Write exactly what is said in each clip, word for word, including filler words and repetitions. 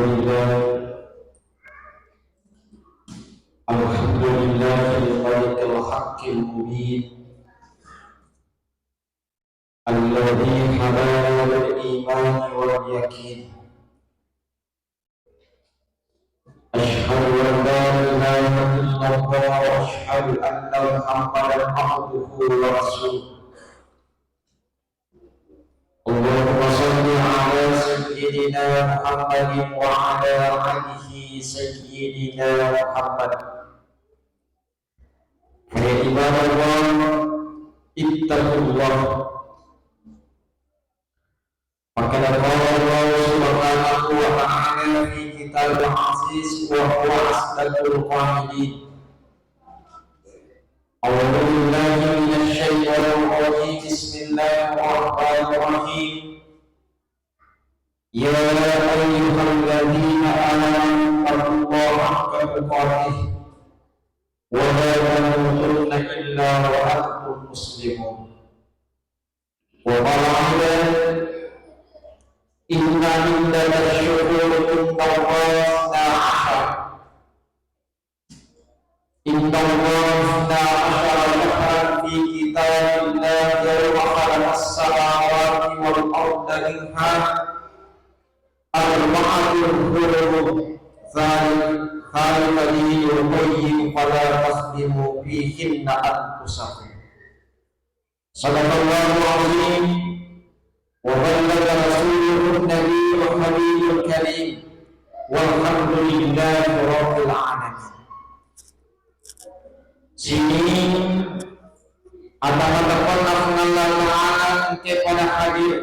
لله. الحمد لله الملك الحق المبين، الذي هدانا للإيمان واليقين. أشهد أن لا إله إلا الله وأشهد أن محمدا عبده ورسوله. اللهم صل على سيدنا محمد وعلى آله سيدنا محمد. فيا عباد الله، اتقوا الله. فقد قال الله سبحانه وتعالى في كتابه العزيز وهو أصدق القائلين: أعوذ بالله من الشيطان الرجيم. بسم الله الرحمن الرحيم. يا أيها الذين آمنوا اتقوا الله حق تقاته ولا تموتن إلا وأنتم مسلمون. وقال أيضا: إن عدة الشهور عند الله اثنا عشر عند الله اثنا عشر شهرا في كتاب الله يوم خلق السماوات والأرض منها أربعة حرم ذلك ذلك الدين القيم فلا تظلموا فيهن أنفسكم. صدق الله العظيم وبلغ رسوله النبي الحبيب الكريم والحمد لله رب العالمين. Sining ata-, mata-, Allah Ta'ala engka pada hadir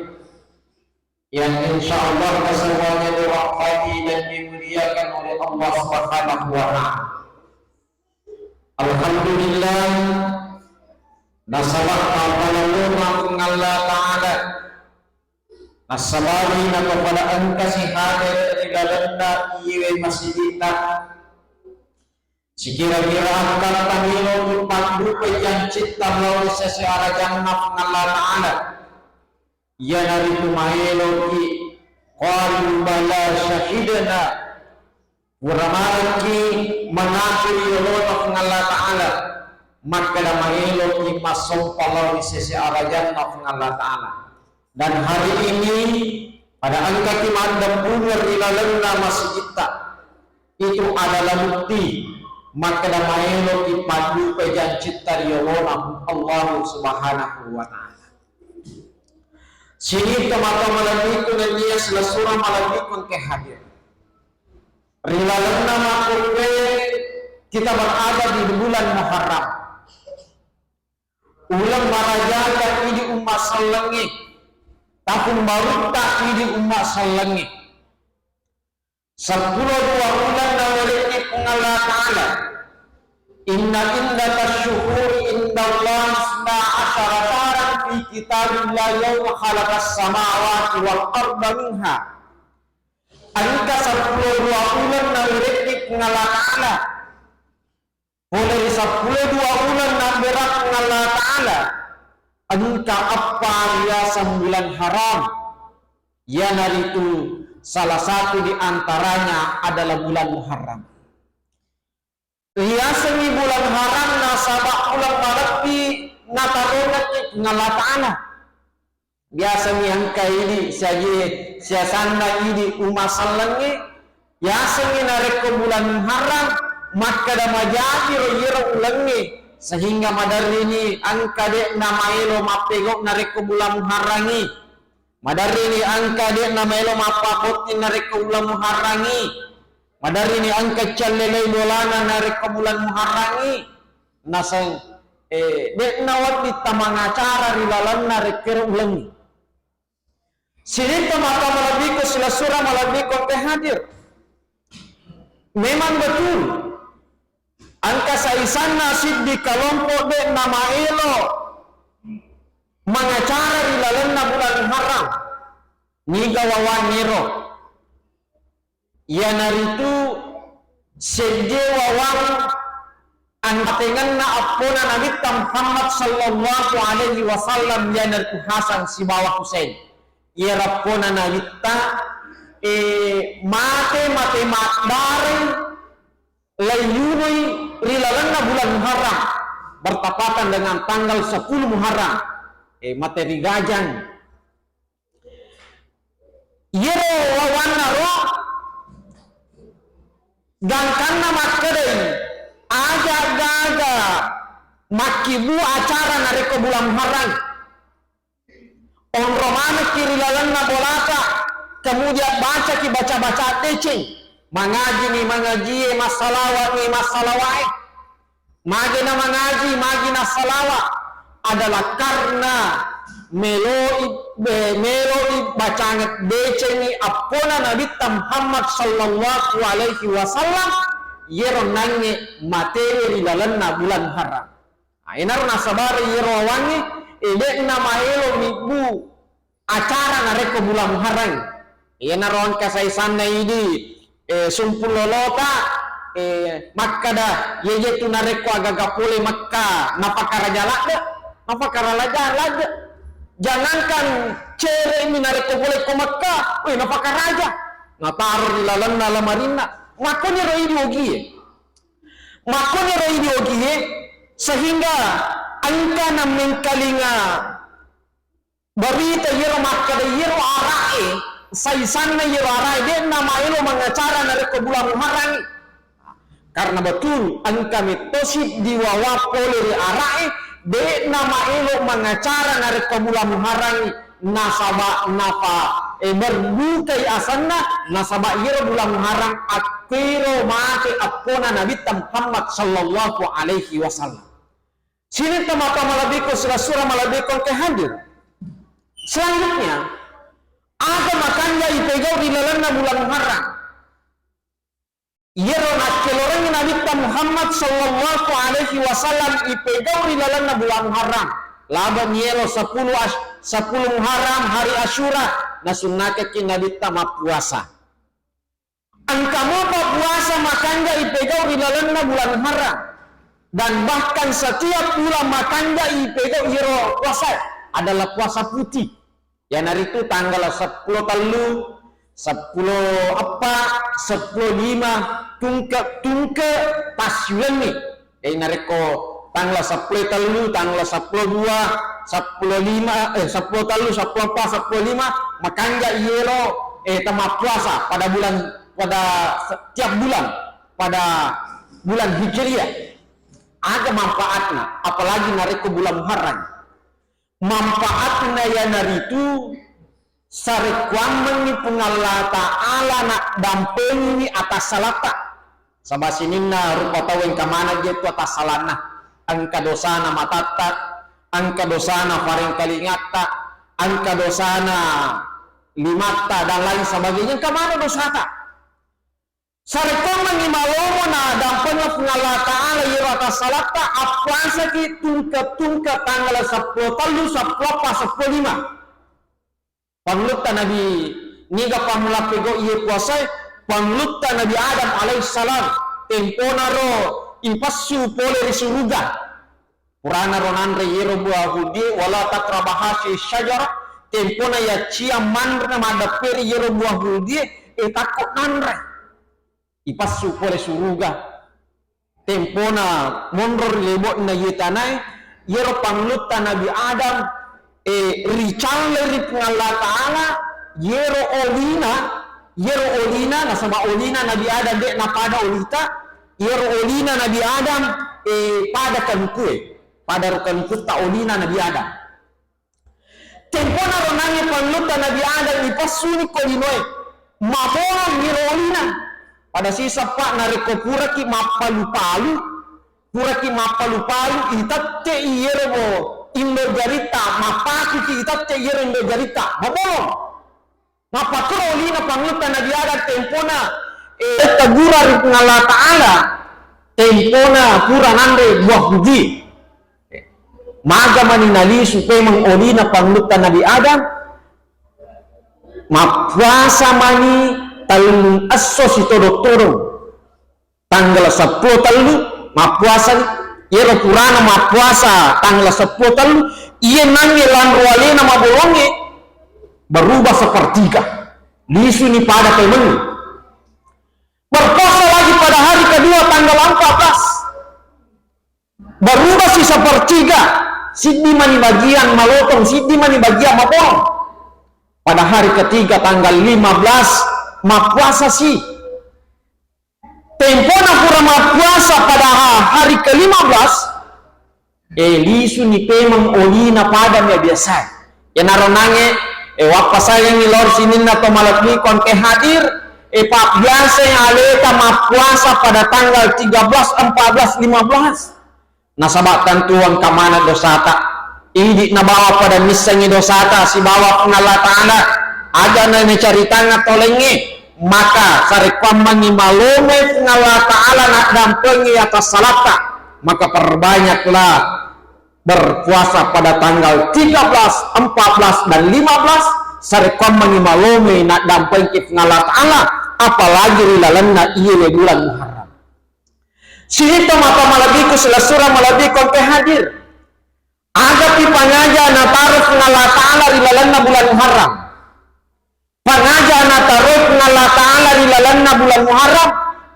yang insya Allah kesemuanya dirahmati dan dimuliakan oleh Allah Subhanahu wa Ta'ala. Alhamdulillah, nasaba mappalalona Puang Allah Ta'ala, nasabawi napapada engkasi hadir ri lalenna iyewe masigi'ta, sikira-kira akkatta melo ipaddupai jancitta lao ri sese arajanna Puang Allah Ta'ala. Iyanaritu maeloki, qalu bala syahidna, pura manengki mangaku ri yolona Puang Allah Ta'ala, makkeda maeloki massompa lao ri sese arajanna Puang Allah Ta'ala. Dan hari ini, pada engkaki maddempungeng ri lalenna masigitta, itu adalah bukti makkeda maeloki paddupai jancitta ri yolona Allahu Subhanahu wa Ta'ala. Sining tomatoa malebbiku nennia silessureng malebbiku engka hadir. Ri lalenna makkukkue kita berada di bulan Muharram. Uleng marajata idi umma sellengnge, tahun barutta idi umma sellengnge. Seppulo dua uleng nawerekki Puang Allah Ta'ala. Inna iddatasyuhuri indallahi isna asyara syahran fi kitabillah yauma khalaqas samawati wal arda minha. Engka seppulo dua uleng nawerekki Puang Allah Ta'ala. Pole ri seppulo dua uleng nabbere Puang Allah Ta'ala, engka eppa riaseng bulan haram, iyanaritu salah satu di antaranya adalah bulan Muharram. Riasengngi bulan haram nasaba uleng malebbi natarongekki Puang Allah Ta'ala. Biasami engka idi siaje siasanna idi umma sellengnge, yasengngi narekko bulan Muharram makkeda majajiro iyero ulengnge, sehingga maderrini engka de'na maelo mappegau narekko bulan Muharrangngi. Maderrini engka de'na maelo mappabotting narekko bulan Muharrangngi. Maderrini engka callelei bolana narekko bulan Muharrangngi. Naseng, eh, de'na wedding tamangacara ri lalenna rekkero ulengngi. Sininna mata malebbiku, silessureng malebbiku engka hadir. Memang betul, engka saisanna siddi kelompok de'na maelo mangacara ri lalenna bulan Muharram. Niga wawangngero? Iyanaritu seddi wawang anratengenna appona Nabitta Muhammad sallallahu alaihi wasallam, iyanaritu Hasan sibawa Husain. Iyaro appona Nabitta Eh, mate, mate maddareng, laiyunoi ri lalenna bulan Muharram, bertepatan dengan tanggal sepuluh Muharram. Eh, mate ri gajang. Iyaro wawanna ro, gangkanna makkedai, aja gaga makkibbu acara narekko bulan Muharram. Onro manekki ri lalenna bolata, kemudian bacaki baca-baca deceng, mangajini mangajie, massalawani massalawae. Magi na mangaji, magi na salawa, adalah karena meloi, be-, meloi bacangeng decengi appona Nabitta Muhammad sallallahu alaihi wasallam, yero nangnge matewe ri lalenna bulan Muharram. Nah, enaro nasabari yero wawangnge, eh, de'na maelo mibbu acara narekko bulan Muharram. Iyanaro engka saisanna idi, eh, sumpung lolota, eh, makkada, iye, iye tu narekko agaga pole Mekka, napakaraja ladde, napakaraja ladde. Jangankan cere'mi narekko pole ko Mekka, weh, napakaraja. Nataro ri lalenna lamarinna. Makkoniro idi ogie. Makkoniro idi ogie, sehingga engka nammengkalinga berita iyaro makkeda iyaro ara'e, saisanna iyaro ara'e, de'na maelo mangacara narekko bulan Muharram. Karena betul, engka mettosi diwawa pole ri ara'e, de'na maelo mangacara narekko bulan Muharram, nasaba nafa, eh, berbukai asenna, nasaba iyaro bulan Muharram akkuiro mate appona Nabitta Muhammad sallallahu alaihi wasallam. Sining tomatoa malebbiku, sura-sura malebbiku engka hadir. Selanjutnya, aga makanja ipegau ri lalenna bulan Muharram? Iyaro nakkelorengngi Nabitta Muhammad sallallahu alaihi wasallam ipegau ri lalenna bulan Muharram. Laba mielo sepuluh as-, sepuluh Muharram, hari Asyura, nasunnakekki Nabitta mappuasa. Engka mopa puasa makanja ipegau ri lalenna bulan Muharram. Dan bahkan setiap bulan makanja ipegau iyaro puasa adalah puasa putih. Iyanaritu tanggal seppulo tellu, seppulo eppa, seppulo lima, tungke-tungke, passulenni. Jadi narekko tanggal seppulo tellu, tanggal seppulo dua, seppulo lima, eh, seppulo tellu, seppulo eppa, seppulo lima, makanja iyero, eh, temappuasa pada bulan, pada setiap bulan, pada bulan Hijriah. Aga manfaatna, apalagi narekko bulan Muharram. Manfaatna iyanaritu sarekkuammengngi Puang Allah Ta'ala naddampengiwi atassalatta. Saba sininna rupa tau engka maneng je tu atassalanna, engka dosana matatta, engka dosana farengkalingatta, engka dosana limatta, dan lain sebagainya, engka maneng dosata. Sarekkuammengngi malomo na dampengeng Puang Allah Ta'ala iyaro atassalatta, appuasaki tungke-tungke tanggal seppulo tellu, seppulo eppa, seppulo lima. Pangulutta Nabi, niga pammula pegau iye puasae? Pangulutta Nabi Adam alaihissalam, temponaro ipassu pole ri suruga. Purana ro nanre iyero buah huldie, wala taqraba hadhihi syajarah, tempona yaccia manre maddepperi iyero buah huldie, e, takko nanre. Ipassu pole suruga. Tempona monro ri lebo'na iye tanae, iyero pangulutta Nabi Adam, e, ricalle ri Puang Allah Ta'ala, iyero olina, iyero olina, nasaba olina Nabi Adam de' napada olita, iyero olina Nabi Adam, e, pada kankue, pada ro kankutta olina Nabi Adam. Tempona ro nangnge pangulutta Nabi Adam ipassuni ko linoe, mabolong iro olina. Pada sisappa narekko puraki mappalu-palu, puraki mappalu-palu, itette iyero bo indo jaritta, mappakuki itette iyero indo jaritta, mabolong. Mappakkoro olina pangulutta Nabi Adam tempona, eh, tagura ri Puang Allah Ta'ala, tempona pura nanre buah huldie. Maga mani nalisu pemeng olina pangulutta Nabi Adam, mappuasa mani tellung esso sitodong-todong. Tanggal seppulo tellu mappuasani. Iyero purana mappuasa tanggal seppulo tellu, iye nangnge lanro alena mabolongnge berubah sepertiga. Lisuni pada paimeng. Berpuasa lagi pada hari kedua tanggal empat belas. Berubah si sepertiga, siddi mani bagian malotong, siddi mani bagian mabolong. Pada hari ketiga tanggal lima belas, mappuasa si. Tempona pura mappuasa pada ha-, hari ke lima belas, eh, lisuni pemeng olina pada mi biasa. Iyanaro nange, eh, wappasayangi lor sininna to malebbi ko engke hadir, eh, pabbiasai aleta mappuasa pada tanggal tiga belas, empat belas, lima belas. Nasaba tentu engka maneng dosata. Idi nabawa pada missengngi dosata sibawa Puang Allah Ta'ala. Aja na nacaritanga tolengnge, maka sarekkuammengngi malomai Puang Allah Ta'ala naddampengi atas salatta, maka perbanyaklah berpuasa pada tanggal tiga belas, empat belas, dan lima belas, sarekkuammengngi malomai naddampengi Puang Allah Ta'ala, apalagi ri lalenna iye bulan Muharram. Sininna mata malebbiku, silessureng malebbiku engke hadir. Agapi pangaja nataro Puang Allah Ta'ala ri lalenna bulan Muharram. Pangaja nataro Puang Allah Ta'ala ri lalenna bulan Muharram,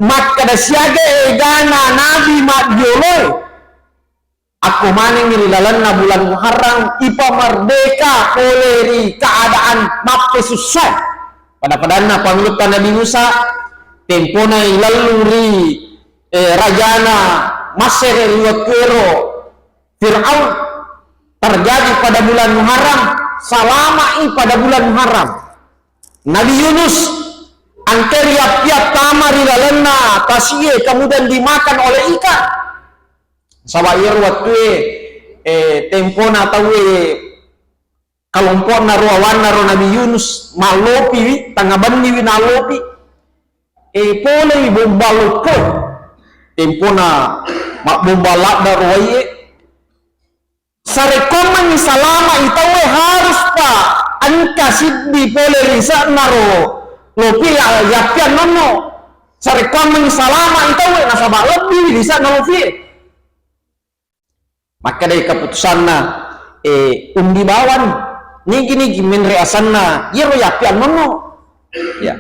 makkeda siaga egana Nabi maddioloe. Akko manengngi ri lalenna bulan Muharram, ipamerdeka pole ri keadaan mappesussa. Pada-padanna pangulutta Nabi Musa, tempona ilellung ri, eh, rajana Masere ri wettuero Fir'aun, terjadi pada bulan Muharram, salama'i pada bulan Muharram. Nabi Yunus engka riappiang tama ri lalenna tasie, kemudian dimakan oleh ikan. Saba iyaro wettue, eh, tempona tauwe, kalompo'na ro awanna ro Nabi Yunus, mallopiwi, tengnga benniwi nallopi. Eh, polewi bomba loppo. Tempona mabbomba ladda ro waie. Sarekkuammengngi salama'i tauwe, haruspa engka siddi pole ri lise'na ro lopi ya, yappiang nonno. Sarekkuammengngi salama'i tauwe, nasaba lebbiwi lise'na lopie. Makkedai keputusanna, eh, undi bawang. Nigi-nigi menre asenna, iyaro yappiang nonno. Ya.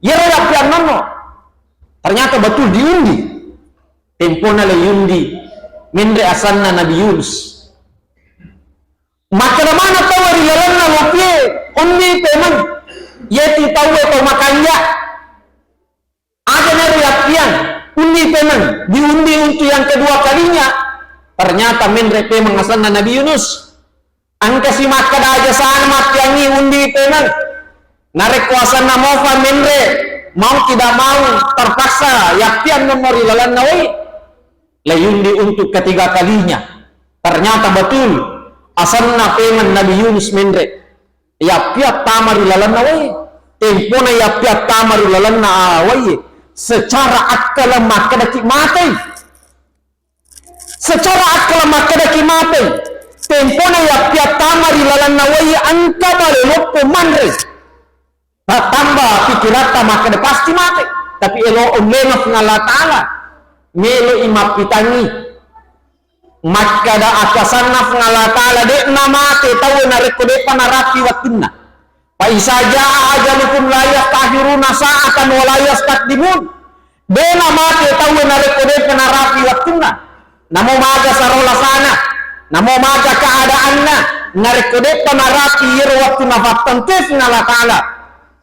Iyaro yappiang nonno. Ternyata betul diundi. Tempona le yundi, menre asenna Nabi Yunus. Makkeda maneng tau ri lalenna lopie, undi pemeng. Iyetu tauwe tau makanja. Aga naro yappiang, undi pemeng, diundi untuk yang kedua kalinya. Ternyata menre pemeng asenna Nabi Yunus. Engkasi makkeda aja sana mappiangngi undi pemeng. Narekko asenna mofa menre, mau tidak mau terpaksa yappiang nomor ri lalenna wai. Layundi untuk ketiga kalinya. Ternyata betul asenna pemeng Nabi Yunus menre. Yappiang tama ri lalenna wai. Tempona yappiang tama ri lalenna wai. Secara akkalang makkedaki matei. Secara akal makkedaki mate, tempona yappiattama ri lalenna wai engka bale loppo manre. Nattamba pikiratta makkeda pasti mate, tapi elo ullenga Puang Allah Ta'ala, meloi mappitangngi. Makkeda akasanna Puang Allah Ta'ala, de'na mate tauwe narekko de'pa narapi wettunna. Fa iza jaa ajaluhum la yastakhiruna sa'atan wa la yastaqdimun. De'na mate tauwe narekko de'pa narapi wettunna. Namo maga saro lasana, namo maga keadaanna, narekko de'pa narapi iyaro wettu nafattentu Puang Allah Ta'ala,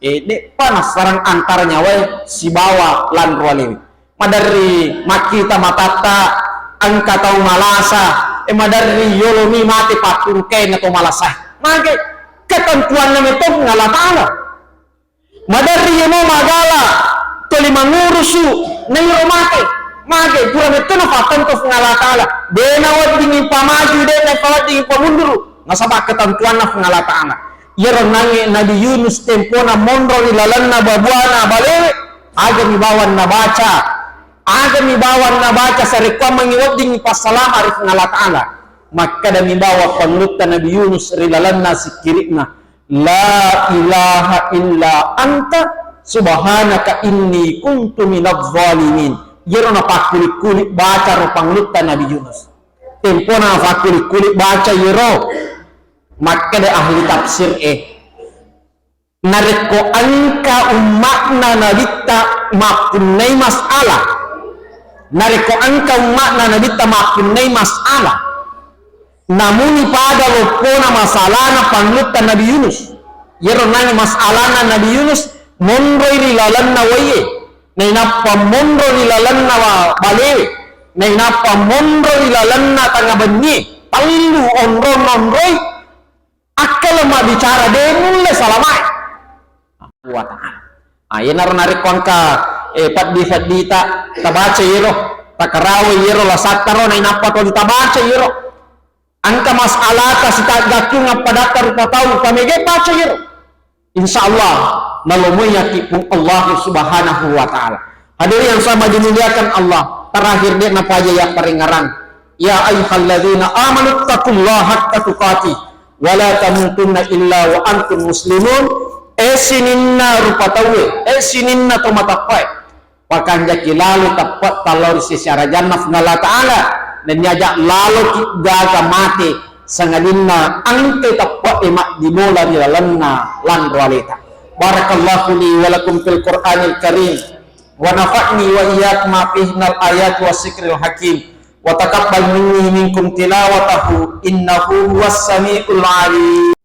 eh, de'pa nassarang antara nyawae sibawa lanro alewe. Maderri makkita matatta engka tau malasa, e, maderri yolomi mate pattungkainna to malasa. Mage ketentuanna metto Puang Allah Ta'ala. Maderri yemo magala toli mangurusu nairo mate. Mage pura metto nafattentu Puang Allah Ta'ala. De naweddingi pamaju, de naweddingi pamunduru. Nasaba ketentuanna Puang Allah Ta'ala. Iyaro nange Nabi Yunus tempona monro ri lalenna babuana balewe, agami bawang nabaca. Agami bawang nabaca sarekkuammengngi weddingngi passalama ri Puang Allah Ta'ala. Makkedami bawang pangulutta Nabi Yunus ri lalenna sikkiri'na, "La ilaha illa anta subhanaka inni kuntu minadh dhalimin." Iyaro napakkuli-kuli baca ro pangulutta Nabi Yunus. Tempona napakkuli-kuli baca iyaro. Makkeda ahli tafsir e, Narekko engka umma'na Nabitta mappunnai masalah, narekko engka umma'na Nabitta mappunnai masalah, namuni pada loppona masalahna pangulutta Nabi Yunus. Iyaro nangi masalahna Nabi Yunus, monroi ri lalenna waie, nainappa monro ri lalenna wa-, balewe, nainappa monro ri lalenna tanga bennie, tellu onrong-onroi, akkala mabbicara de nulle salamae. Wa ta'ala. Ah, iyanaro narekko engka, eh, peddi-peddita tabaca iyero, takarawa iyero lasattaro, nainappa toli tabaca iyero. Engka masalata sitaggattung appadatta rupa tau, tamege baca iyero. Insya Allah, nalomoiyaki Puang Allah Subhanahu wa Ta'ala. Hadirin yang sama dimuliakan Allah, terakhir de napaja ya paringngerang. Ya ayyuhalladzina amanu taqullaha haqqa tuqatih wa la tamutunna illa wa antum muslimun. Eh sininna rupa tauwe, eh sininna to matappae. Pakanjaki lalo teppe' tallau ri sisi arajanna Puang Allah Ta'ala, nennia aja laloki gaga mate, sangadinna engkai teppe'e maddimola ri lalenna lanro aleta. Barakallahu li wa lakum fil Qur'anil Karim, wa nafa'ni wa iyyakum ma fihi minal ayati was zikril hakim, wa taqabbal minni minkum tilawatahu, innahu huwas samiul alim.